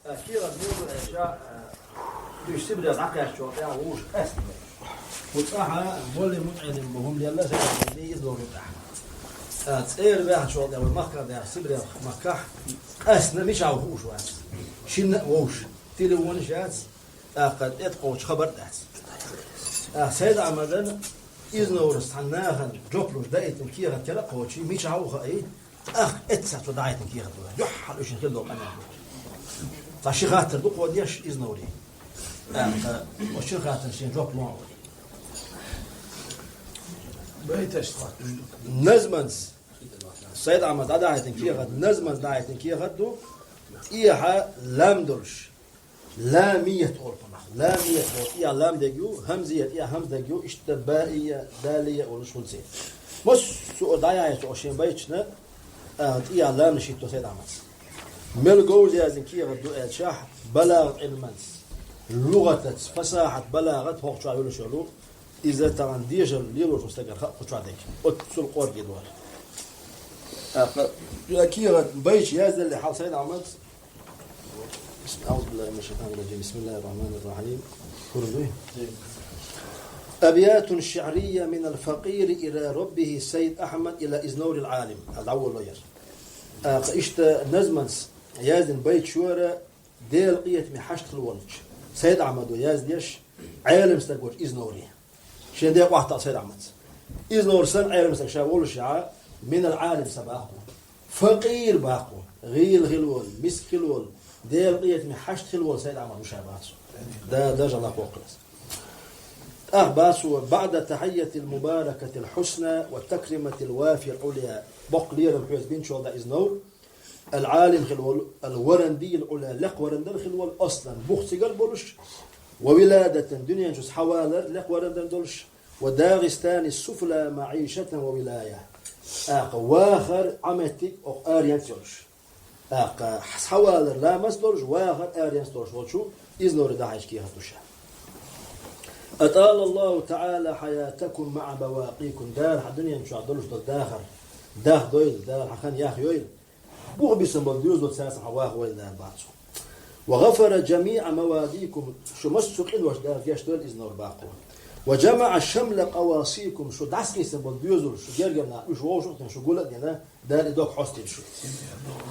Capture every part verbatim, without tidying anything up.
Кийра муха аьлча, уьш Сибре дӀакхаьчча тӀехьа вовшах къаьстина. Ву цӀахьа молли мутаӀеллим бу хӀума лелла сай, иза лору тӀехьа. ТӀа цӀера ваьхначул тӀехьа вай махках даьхна Сибрех, Маккахь къаьстина, мичахь ву хууш вац. Шинна а вовш, телефонаш яц, тӀаккха тӀе кхочу хабар а дац. ТӀаккха Сайд-Ахьмадна Изноврас цхьана нахана жоп луш даийтина кехат кара а кхочий, мичахь ву хаий, тӀаккха эццахь цо даийтина кехат ду. Юьхьал уьшин хилла долу къамел ду. Цхьа ши хаттар ду кхо деш Изновре. ТӀаккха оцу шин хаттарна шен жоп луш ву. Байташ цхьа уьш ду. Назманца Сайд-Ахьмада дӀадаийтина кехат, назманца даийтина кехат ду, тӀехьа лам долуш. Ламият олу кхунах. Ламият боху тӀехьа лам дерг ю, хӀамзият тӀехьа хӀамза дерг ю, иштта баия, далия олуш хӀунций. Массо а дӀаяхьа цо шен байташна, а, тӀехьа ламнаш хӀитто Сайд-Ахьмадс. Мел говза яздина кехат ду аьлчахь, балагӀат Ӏилманца, лугӀатаца, фасахьат, балагӀат хӀокху чохь йолуш йолу, иза тахана дешар лелош волу стагана хаьа кху чохь дерг. Оццул къоргге дора. ТӀаккха, кехат байташ яздалле хьал Сайд-Ахьмадс, بسم، أعوذ بالله من الشيطان الرجيم. بسم الله الرحمن الرحيم. Хурдуй? أبيات شعرية من الفقير إلى ربه سيد أحمد إلى إزنور العالم. Ала дӀаволло яр. А, кха иштта назманца яздина байташ яра Делан къинхетаме хьашт хила волчу Сайд-Ахьмадо яздеш, Ӏелам стаг волчу Изнуре. Шен ден къохьтал Сайд-Ахьмадс. Изнур санна Ӏелам стаг ша волушехь, минал Ӏалим сан боху. Факъир боху. ГӀийла хила волу, миска хила волу, Делан къинхетаме хьашт хила волу Сайд-Ахьмад ву ша боху. Да, дажа лакхоккхалас. ТӀаккха боху: بعد تحية المباركة الحسنى والتكريمة الوافية العليا. Боккха лерам хьоьца бинчул тӀаьхьа Изнур. Ал-Ӏалим хила волу, ал-Варандий ал-Ӏула, лекха варандара хила волу, аслан, бух цигара болуш, ва виладатан, дуьнен чу схьавалар лекха варандара долуш, ва Дагъистани суфла маӀишатан ва вилая. ТӀаккха вахар, Ӏаметтиг окху аренца йолуш. ТӀаккха схьавалар ламаз долуш, вахар аренца долуш волчу Изнуре дӀахьаьжча кехат ду ша. أطال الله تعالى حياتكم مع بواقيكم. Дала хьан дуьнен чохь долуш долу дахар дахдойла, Дала хьан хан яхйойла. Бух бисина болу доьзал цаьрца хьан ваха войла Дала боху. وغفر جميع مواضيكم, шу массо а къинош Дала гечдойла Изнур боху. وجمع شمل قواصيكم, шу дӀасакъийсина болу доьзал, шу гергара нах, уьш вовшах а дина, шу гул а дина, Дала и дог хьостийна шу.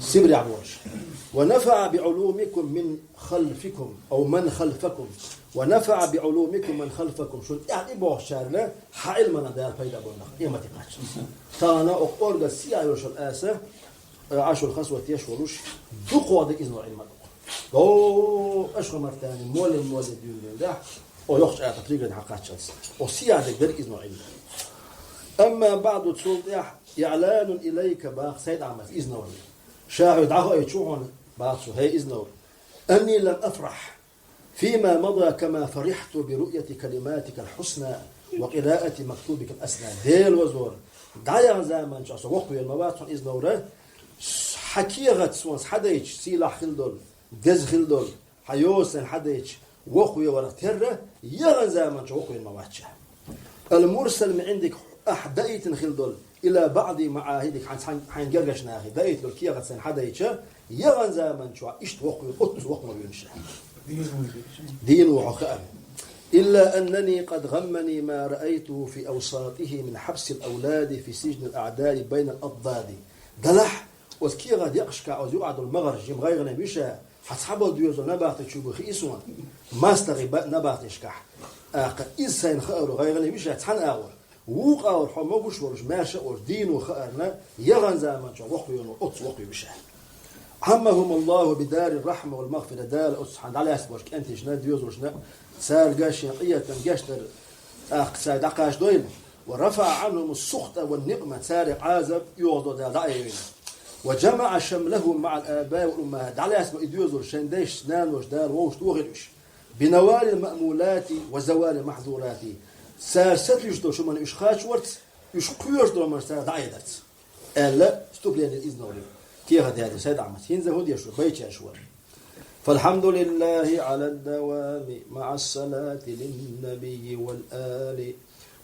Сибрехь болуш. ونفع بعلومكم من خلفكم أو من خلفكم. ونفع بعلومكم من خلفكم. Шуна тӀаьхьа тӀебогӀучарна хьан Ӏилманах Дала пайда а бо нах, къематде кхаччалц. Тахана окху кӀорган сиа йолуш йолу аса, Ӏашул хасват еш волуш, дукхох дерг Изнур Ӏилма ду. О, Ашхамартани, молли, молли дуьйна дуьйна дахь, о, йоккхачу ата пригород хьан кхаччалц. О, сиядерг дерг Изнур Ӏилма. أما بعد, цул тӀаьхьа, إعلان إليك, боху Сайд-Ахьмадс Изнурна. Ша хьоьга дӀахоуьйтуш ву хьуна, боху цо, хӀей Изнур. أني لم أفرح فيما مضى كما فرحت برؤية كلماتك الحسنى وقراءة مكتوبك الأسنى. Дела вазор, дӀаяхна заманчохь со воккхавелла ма вац хьуна Изнур, хьан кехат суна схьадайча, сийлахь хила долу, деза хила долу, хьан йоза сайна схьадайча, воккхаве варах терра, яхана заманчохь воккхавелла ма вац ша. المرسل من عندك, ахь даийтина хила долу, إلى بعض معاهدك, хьан, хьан, хьайн гергарчу нахе даийтина долу кехат сайна схьадайча, яхана заманчохь иштта воккхавелла, оццул воккха ма вевна ша. Дийна ву хьо хаьа. إلا أنني قد غمني ما رأيته في أوساطه من حبس الأولاد في سجن الأعداء بين الأضداد. Делахь, оцу кехат яккхашкахь оцу юкъахь долу магӀарш жима гӀайгӀане вуьйш, хьан цхьаболу доьзал набахти чу бу хии суна, мастагӀий ба-, набахтешкахь. ТӀаккха иза сайна хаару гӀайгӀане вуьйш цхьана агӀор. Вукху агӀор хьо могуш а волуш, маьрша а волуш, дийно хаарна, яхана заманчохь воккхавелла оццул воккхаве вуьйш. عمهم الله بدار الرحمة والمغفرة. Дала оцу хьан дӀалаьцна болчу кӀенташна, доьзалшна, цаьрга шен къинхетам, гечдар, тӀаккха цаьрга дӀакхачадойла. ورفع عنهم السخط والنقمة, царех Ӏазап, оьгӀаздо Дала дӀа а йойла. وجمع شملهم مع الآباء والأمهات. ДӀалаьцна бо и доьзалш шайн дайшца, наноша Дала вовшахтохийла уьш. بنوال المأمولات وزوال المحظورات. Цара сатуьйсуш долу хӀуманна уьш кхачорца, уьш кхоьруш долу хӀуманаш цара дӀаайдарца. Аьлла, вступление Изнура. Кехат яздина Сайд-Ахьмадс. ХӀинца хӀун деш ву, байташ вара. فالحمد لله على الدوام مع الصلاة للنبي والآل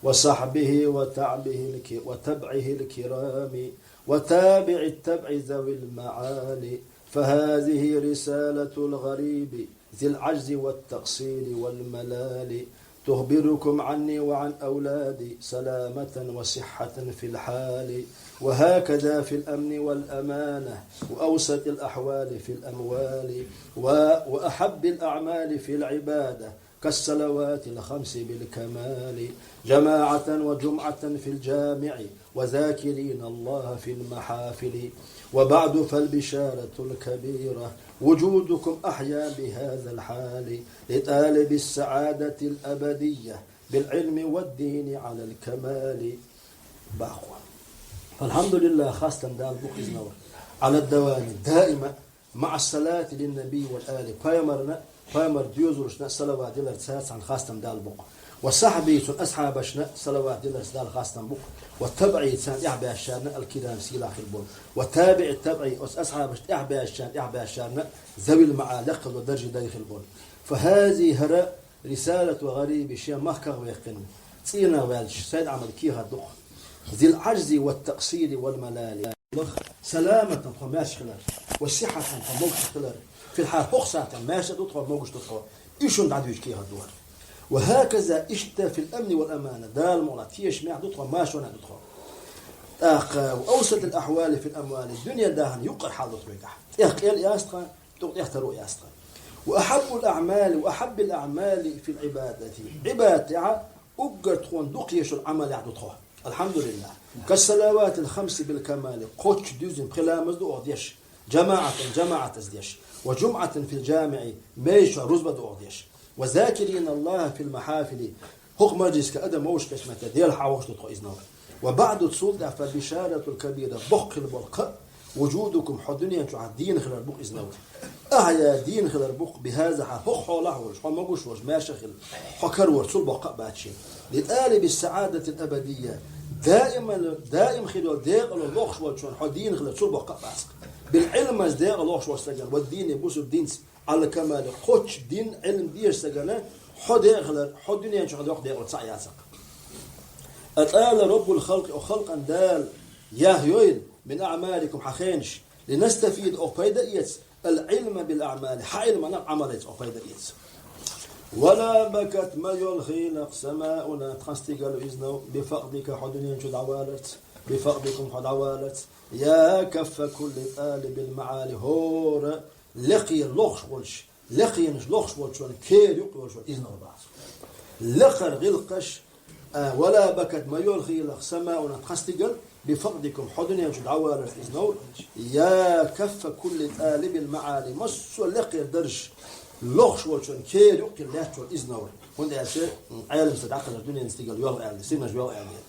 وصحبه وتعبه الك-، وتبعه الكرام وتابع التبع ذوي المعالي فهذه رسالة الغريب ذي العجز والتقصير والملال، تخبركم عني وعن أولادي سلامة وصحة في الحال، وهكذا في الأمن والأمانة، وأوسط الأحوال في الأموال، و-، وأحب الأعمال في العبادة، كالصلوات الخمس بالكمال، جماعة وجمعة في الجامع، وذاكرين الله في المحافل. وبعد، فالبشارة الكبيرة وجودكم أحيا بهذا الحال لطالب السعادة الأبدية بالعلم والدين على الكمال. Баху. فالحمد لله, хастам Далла бу-кх изнавр. على الدوام, даима, مع الصلاة للنبي والآل, пайхамарна, пайхамар доьзалашна салават дилар царна хастам Далла бу-кх. وصحبه, цун асхьабашна салават дилар Далла хастам бу-кх. والتبعي, царна тӀехьабаьхначарна, الكرام, сийлахь хилла болу. وتابع التبعي, оцу асхьабашна тӀехьабаьхначарна, тӀехьабаьхначарна, ذوي المعالي, лекха долу даржийн дай хилла болу. فهذه, хӀара, رسالة الغريب, шен махках ваьккхина, цӀийнах ваьллачу Сайд-Ахьмадан кехат ду-кх. ذي العجز والتقصير والملال. Саламатан тхо маьрша хилар, وصحة тхо могуш хилар, في الحال, хӀокху сахьтехь маьрша а ду тхо, могуш а ду тхо. И шуна дӀадуьйчу кехат ду хӀара. وهكذا, иштта, في الأمن والأمانة, Дала мукъ лахь, тешамехь ду тхо, маршонехь ду тхо. ТӀаккха, وأوسط الأحوال في الأموال, дуьненан дахарна юккъера хьал ду тхоьгахь. ТӀех къел яц тхан, тӀаккха тӀех таро яц тхан. وأحب الأعمال، وأحب الأعمال في العبادة. Ӏибадатехь уггар тхуна дукха езаш йолу Ӏамалехь ду тхо. Алхьамдулиллахь. كالصلوات الخمس بالكمال. Кхоччуш дуьззина пхи ламаз ду оха деш. جماعة, жамаӀатаца деш. وجمعة في الجامع. Межа чохь рузба ду оха деш. وذاكرين الله في المحافل. ХӀокху мажлисехь адам вовшахкхетча метте Дела хьахош ду тхо иза новкъа. وبعد, цул тӀаьхьа, فالبشارة الكبيرة, боккха хилла болу кхаъ, وجودكم, хьо дуьнен чохь дийна хилар бу-кх иза новкъа. أحيا, дийна хилар бу-кх, بهذا الحال, хӀокху хьолахь волуш, хьо могуш волуш, маьрша хилла, хьо карор, цул боккха кхаъ бац шена. لطالب السعادة الأبدية, даиман, даим хир йолу декъало лохуш волчунна хьо дийна хилар цул боккха кхаъ бац-кх. بالعلم, декъа лохуш волчу стагана, والدين, бусулба динца, على الكمال, кхоччуш дин, Ӏилма дезачу стагана хьо декъа хилар, хьо дуьнен чохь доккха декъало цхьаъ яц-кх. أطال رب الخلق, оха халкъан Дала яхйойла, من أعماركم, хьан хенаш, لنستفيد, оха пайда эца, العلم بالأعمال, хьан Ӏилманах Ӏамал эца оха пайда эца. ولا بكت, ма йолхийла-кх, سماؤنا, тхан стигал иза новкъа, بفقدك, хьо дуьнен чу дӀаваларца, بفقدكم, хьо дӀаваларца, يا كف كل طالب المعالي, хӀора лекха лохуш волчу, лекхенаш лохуш волчунна кера юккъе йолуш волу иза новкъа бац. Лекхара гӀиллакхаш, а, ولا بكت, ма йолхийла-кх, سماؤنا, тхан стигал, بفقدكم, хьо дуьнен чу дӀаваларца иза новкъа, يا كف كل طالب المعالي, массо а лекхера дарж лохуш волчунна кера юккъе лаьтташ волу иза новкъа. ХӀунда аьлча, м, Ӏелам стаг дӀакхалхар дуьненан стигал йолу аьлла, синаш йолу аьлла.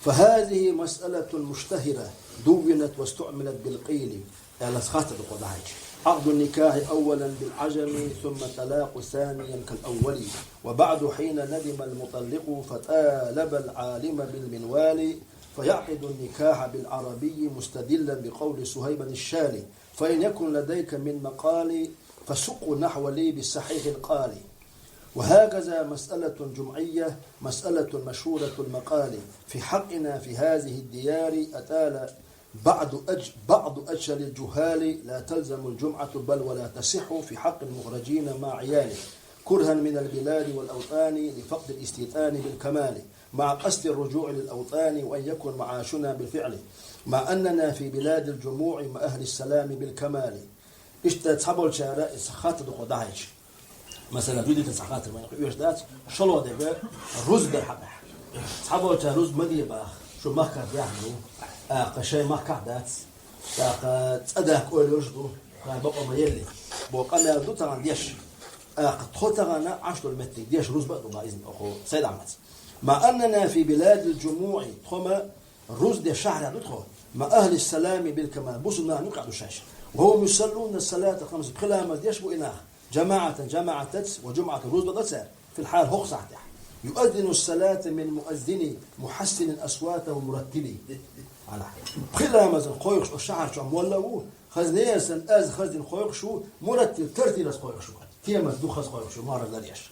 فهذه مسألة مشتهرة دونت واستعملت بالقيل. Аьлла, хаттар ду кхо дахьайча. عقد النكاح أولا بالعجم، ثم الطلاق ثانيا كالأول، وبعد حين ندم المطلق فطالب العالم بالمنوال، فيعقد النكاح بالعربي مستدلا بقول صهيب الشالي، فإن يكن لديك من مقال فسقه نحو لي بالصحيح القال. وهكذا مسألة جمعية، مسألة مشهورة المقال في حقنا في هذه الديار، أطال بعض أج-، بعض أجهل الجهال، لا تلزم الجمعة بل ولا تصح في حق المخرجين مع عيال، كرها من البلاد والأوطان لفقد الاستيطان بالكمال، مع قصد الرجوع للأوطان وأن يكون معاشنا بالفعل، مع أننا في بلاد الجموع مع أهل السلام بالكمال. Иштта цхьаболчара иза хаттар ду кхо дахьайча. Масала, дуьдита цхьа хаттар ма-, оьшуш дац, шолгӀа дерг рузба хьакъехь. Цхьаболчара рузба ма де баха, шу махках баьхна ду, тӀаккха шайн махкахь дац, тӀаккха цӀа дахка ойла йолуш ду, тхан бакъо ма елли. Бо къамел ду тахана деш, тӀаккха тхо тахана Ӏаш долу меттиг деш рузба а ду баха иза оха Сайд-Ахьмада. مع أننا في بلاد الجموع, тхо ма рузба деш шахьарехь ду тхо, مع أهل السلام بالكمال, бусулба нах юкъахь ду шаьш. وهم يصلون الصلاة الخمس, пхи ламаз деш бу и нах, جماعة, жамаӀатаца, وجمعة, рузба ду цара, في الحال, хӀокху сахьтехь. يؤذن الصلاة من مؤذن محسن أصواته مرتل. Хьала. Пхи ламазан кхойкхуш оцу шахьар чохь молла а ву, хаза несан аз хаза дина кхойкхуш ву, мураттил, тартилаза кхойкхуш ву. Кеманца ду хаза кхойкхуш ву, мархаза дар еш.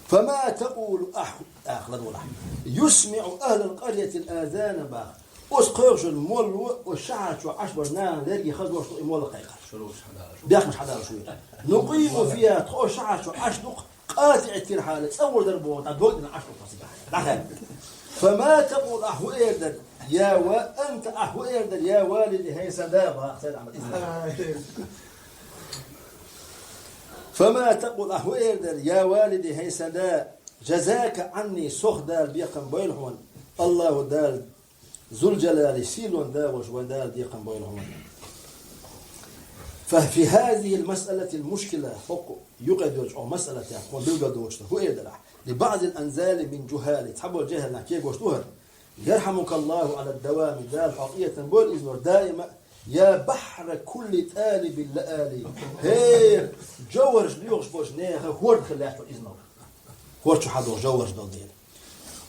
فما تقول, ахь, ахь, ладогӀалахь. يسمع أهل القرية الأذان, баха. Оцу кхойкхучун молло, оцу шахьарчохь Ӏаш болчу нахана лерге хаза лоруш ду и молла кхайкхар. Шуьйра уьш хьадалуш. Бехкаш хьадалуш ву. «نقيم فيها», тхо шахьарчохь Ӏаш ду-кх, «قاطع الترحال», цӀа вур дара боху, дӀа дог дина Ӏаш ду-кх хаза. ДӀахаьлла. «فما تقول», ахь хӀун эр дара, «يا و-، أنت», ахь хӀун эр дара, «يا والدي», хӀей сан да, боху Сайд-Ахьмад иза. «فما تقول», ахь хӀун эр дара, «يا والدي», хӀей сан да, «جزاك عني», сох Дала бекхам бойла хьуна, Аллаху Дала, Зулджалали, сийлон да волуш вайн Дала декхам бойла хьуна. «ففي هذه المسألة المشكلة», хӀокху юкъа доцучу хӀокху масъалатехь, хӀун билгал доцуш ду, хӀун эр дара ахь, «لبعض الأنزال من جهال», цхьаболу жехӀалнах кегош ду хӀара. «يرحمك الله على الدوام», Дала хьо къинхетам бойла иза нур даима, «يا بحر كل طالب لآلي». ХӀей, жовхӀарш лоьхуш болчу нехан хӀорд хила лаьтташ иза нур. ХӀорд чу хьадогӀу жовхӀарш долу дела.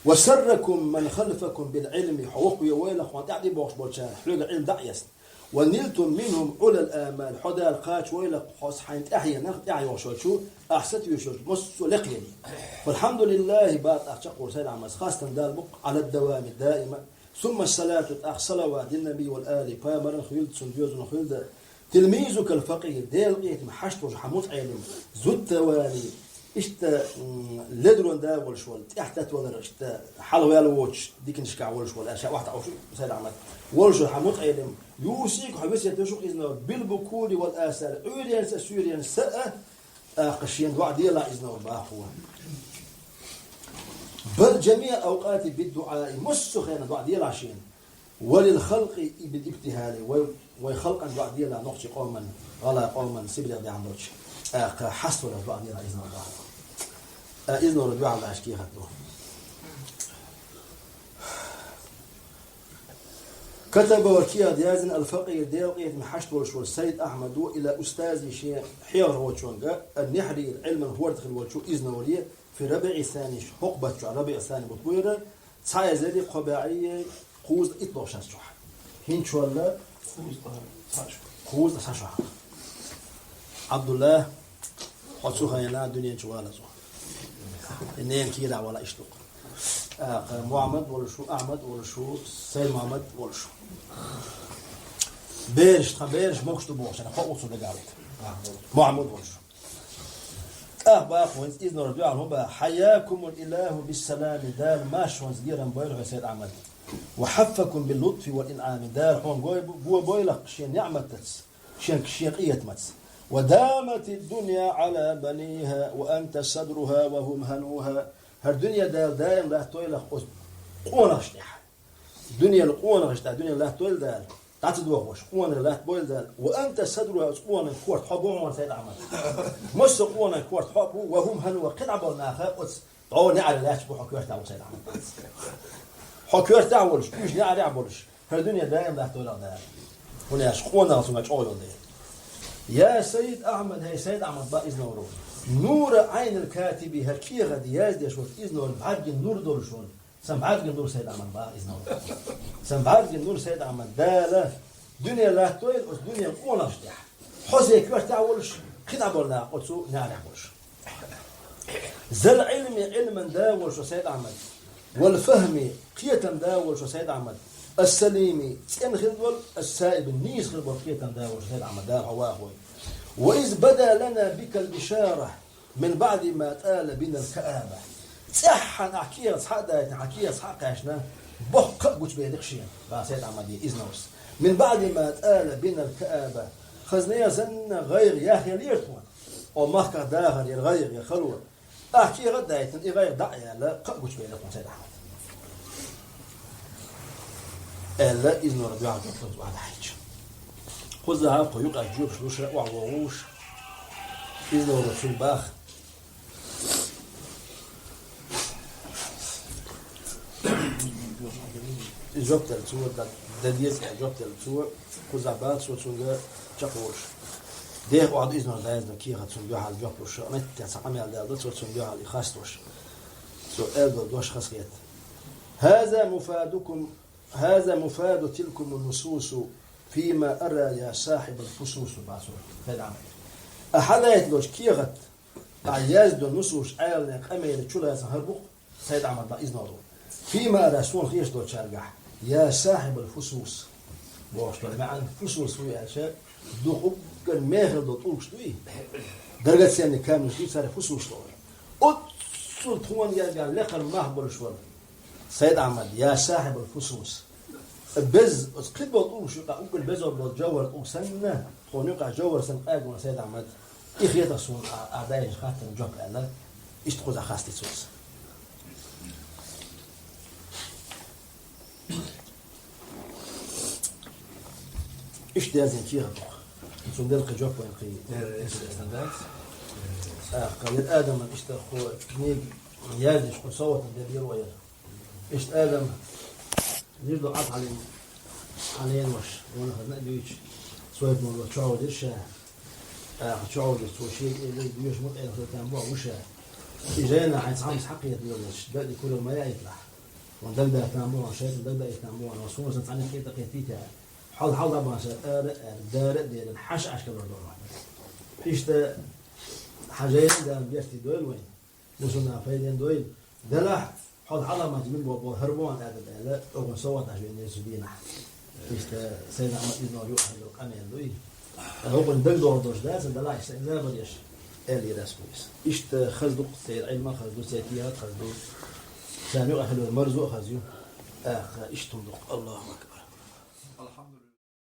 «وسركم من خلفكم بالعلم», хьо воккхаве войла хьуна тӀаьхьа тӀебогӀуш болчара, хьоьга Ӏилма дӀа а эцна. «ونلتم منهم علا الآمال», хьо Дала кхачавойла хьо хьайна тӀаьхьенах, тӀаьхьа йогӀуш йолчу, ахь сатуьйсуш йолчу массо а лекха елий. «والحمد لله», бах тӀаккха чекхволу Сайд-Ахьмада, хастам Далла бу-кх, «على الدوام», даима. «ثم الصلاة», тӀаккха салават, «للنبي والآل», пайхамарна хуьлда, цуьнан доьзална хуьлда, «تلميذك الفقير», Делан къинхетаме хьашт волуш хьан мутаӀелим, «ذو التواني», иштта, м, ледарон да волуш волу, тӀаьхьа тата валар, иштта хьалаваьлла воцуш, диканашкахь волуш волу, аьлла, ша охьатаӀуш Сайд-Ахьмад, волуш волу хьан мутаӀелим, «يوصيك», хьо весет деш ву-кх иза нур, «بالبكور والآصال», Ӏуьйренца а, суьйренца а, тӀаккха шена доӀа делахь иза нур, бах хьо. «بل جميع الأوقات بالدعاء», массо а хенахь доӀа делахь шена. «وللخلق بالابتهال», вай, вай халкъана доӀа делахь, нохчийн къоман, гӀалгӀайн къоман, Сибрех даьхна долчу. ТӀаккха хьаставалар доӀа делахь иза нур, бах хьо. А, иза нур дуьхьал даьлча кехат ду. «كتب», кехат яздина, «الفقير», Делан къинхетаме хьашт волуш волу Сайд-Ахьмада, «إلى أستاذه», шен хьехархочуьнга, «النحرير», Ӏилман хӀорд хилла волчу иза нуре, «في الربيع الثاني», хӀокху баттахь, РабиӀ сан бутт бу иза, цхьа эзар кхо бӀе кхузткъа итт долуш шарчохь. ХӀинцалла кхузткъа цхьа шо. Кхузткъа цхьа шо. Ӏабдулла, хьо цу хенахь дуьнен чу валаза ву. И ненан кийрахь вала иштта ву-кх. ТӀаккха Мухьаммад волуш ву, Ахьмад волуш ву, Сайд-Мухьаммад волуш ву. Бераш, тхан бераш могуш ду бохуш, кхо уцу дагавита. Мухьаммад волуш ву. ТӀаккха бах хӀинца иза нур дуьхьал хӀун бах: «حياكم الإله بالسلام», Дала маршонца лерам бойла хьо, Сайд-Ахьмад. «وحفكم باللطف والإنعام», Дала хьуна гой-, го бойла шен неӀматаца, шен, шен къинхетамаца. «ودامت الدنيا على بنيها وأنت صدرها وهم هنوها». ХӀара дуьне Дала даим латтойла оцу къонахашна тӀехь. Дуьненан къонахашна тӀехь дуьне латтойла Дала, дӀа ца дохош, къонах латтабойла Дала. «وأنت صدرها», оцу къонан корта хьо бу хьуна, Сайд-Ахьмад. Массо а къонан корта хьо а бу, «وهم هنوها», кхидӀа болу нах а оцу дӀо неӀаре лаьтташ бу хьо коьртехь волуш, Сайд-Ахьмад. Хьо коьртехь волуш, уьш неӀарехь болуш, хӀара дуьне даим латтойла Дала. ХӀунда аьлча къонах цуьнга чӀогӀа йолу дела. «يا سيد أحمد», хӀей Сайд-Ахьмад, бах иза нур. «نور عين الكاتب», хӀара кехат яздеш волчу иза нур бӀаьрган нур долуш волу. Сан бӀаьрган нур, Сайд-Ахьмад, бах иза нур. Сан бӀаьрган нур, Сайд-Ахьмад, Дала дуьне латтойла оцу дуьненан къонахашна тӀехь. Хьо шен коьртехь волуш, кхидӀа болу нах оцу неӀарехь болуш. «ذا العلم», Ӏилман да волуш ву Сайд-Ахьмад. «والفهم», кхетам да волуш ву Сайд-Ахьмад. «السليم», цӀена хилла волу, «الصائب», нийса хилла волу кхетам да волуш ву Сайд-Ахьмад, Дала хьо вахой. «وإذ بدا لنا بك البشارة من بعد ما طال بنا الكآبة». ЦӀеххьана ахь кехат схьа а дайтина, хьан кехат схьа а кхаьчна, боккха а гучубелира шена, бах Сайд-Ахьмаде иза нур. «من بعد ما طال بنا الكآبة». Хаза нехан санна гӀайгӀа яхъелира тхуна. О махках дахар яра гӀайгӀа, яра хало. Ахь кехат а дайтина, и гӀайгӀа дӀа а яьлла, кхаъ гучубелира тхуна, Сайд-Ахьмад. Аьлла, иза нур дуьхьал жоп луш ваьлла хьаьжча. Кхузахь кху юкъахь жоьпаш луш, охьавогӀуш. Иза нур цуьнга бах. Иза жоп делла цо, дан, дан деза аьлла жоп делла цо, кхузахь бах цо цуьнга чекхволуш. Деха охьа ду иза нур дайза кехат цунна дуьхьал жоп луш, меттехь цхьа къамел даьлла ду цо цунна дуьхьал и хасталуш. Цо аьлла долу дош хазахета. «هذا مفادكم، هذا مفاد تلكم النصوص فيما أرى يا صاحب الفصوص», бах цо, Сайд-Ахьмад. Ахь хьалаайта долчу кехат, ахь яздо нусуш Ӏалашонан къамеле чулацам хӀара бу-кх, Сайд-Ахьмад, бах иза нур. «فيما أرى», суна хеташ долчаьргахь. يا صاحب الفصوص. Бохуш долу маьӀна фусус ву аьлча, дукха уггар мехала долу тӀулгаш дуй, драгоценный камнеш дуй, цаьрга фусус олу. Оццул тхуна гергахь лекхара мах болуш волу Сайд-Ахьмад, يا صاحب الفصوص. Беза, оцу кхидолу тӀулгаш юкъахь уггар беза болу жовхӀар тӀулг санна, тхуна юкъахь жовхӀар санна къаьрга ван Сайд-Ахьмад, и хета суна ахь, ахь даьхначу хаттарна жоп аьлла, иштта кхузахь хастийна цо иза. Иштта яздина кехат ду-кх. Цунна делла кхин жоп вайн кхин интересно дац. ТӀаккха Сайд-Адаман иштта кху книга яздеш кху совгӀатана делла яра вай яра. Иштта Адам, ниждо Ӏад хьалин, хьалин ваша, ванах хазна а дуьйцуш, Сойтмалла чохь дира ша. ТӀаккха чохь дира цо шега элира, доьшуш ма къайла хила там боху ша. И жайна хьайн цхьамма хьакхета лелаш, дагадеъ куралла ма яийталахь. Ван дагадайтам бу, ван шайтан дагадайтам бу, ван суна сан цхьаьна кхета кхетийта. Хьал хьал дӀабахьа ша, ара а аьлла, дара а дерина, хьаша ашкалур дора. Иштта, хьан жайна а Дала берций дойла вайн. Мусульман пайден дойла. Делахь, хьол хьаламат мин бо-, бо-, хӀара бохьан тӀаьда аьлла, охан совгӀат даш вен Йесу дийнахь. Иштта, Сайд-Ахьмад иза нор юкъахь йолу къамел дуй. ХӀокхунна дагадогӀур долуш дац, делахь, сайн забар еш, аьлла йира ас кхуьнис. Иштта хаза ду-кх, церан Ӏилма а хаза ду, церан кехат а хаза ду, царна юкъахь хилла марзо а хаза ю. ТӀаккха иштта хӀума ду-кх. Аллаху акбар.